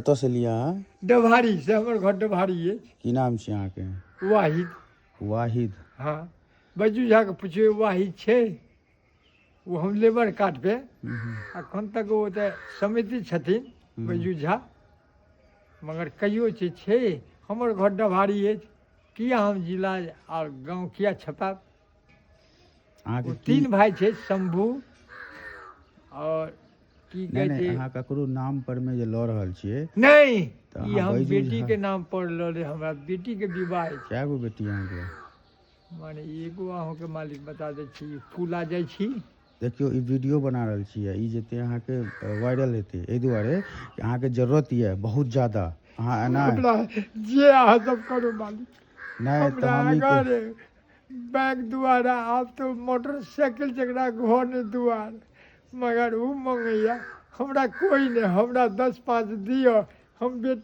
कतऽसँ एलियै अहाँ? डभारी से। हमर घर डभारी अछि। की नाम छी अहाँके? वाहिद। वाहिद। हँ, बैजू झाके पुछियौ, वाहिद छै ओ। हम लेबर कार्ड पे अखन तक ओ तऽ समिति छथिन बैजू झा, मगर कहियो छै हमर घर डभारी अछि, किया हम जिला आओर गाँव किया छपायब? अहाँके ओ की तीन भाइ छै, शंभू आओर की नहि कहै नहि छै। अहाँ ककरो नाम पर मे जे लऽ रहल छियै नहि, तऽ ई अहाँ हम बैजू बेटी झा के नाम पर लऽ ले, हमरा बेटी के विवाह अछि। कए गो बेटी अहाँके? माने एगो। अहूँके मालिक बता दै छी, फूला जाइ छी। देखियौ, ई वीडियो बना रहल छियै, ई जेतै अहाँके वायरल हेतै, एहि दुआरे कि अहाँके जरूरत यऽ बहुत ज्यादा। अहाँ एना हमरा जे अहाँ सब करू मालिक। नहि तऽ हमरा हम ई अगर बैंक द्वारा आब तऽ मोटरसाइकिल जकरा घर नहि दुआर मगर ओ मंगैया, हमरा कोइ नहि, हमरा 10 5 दिअ, हम बेटी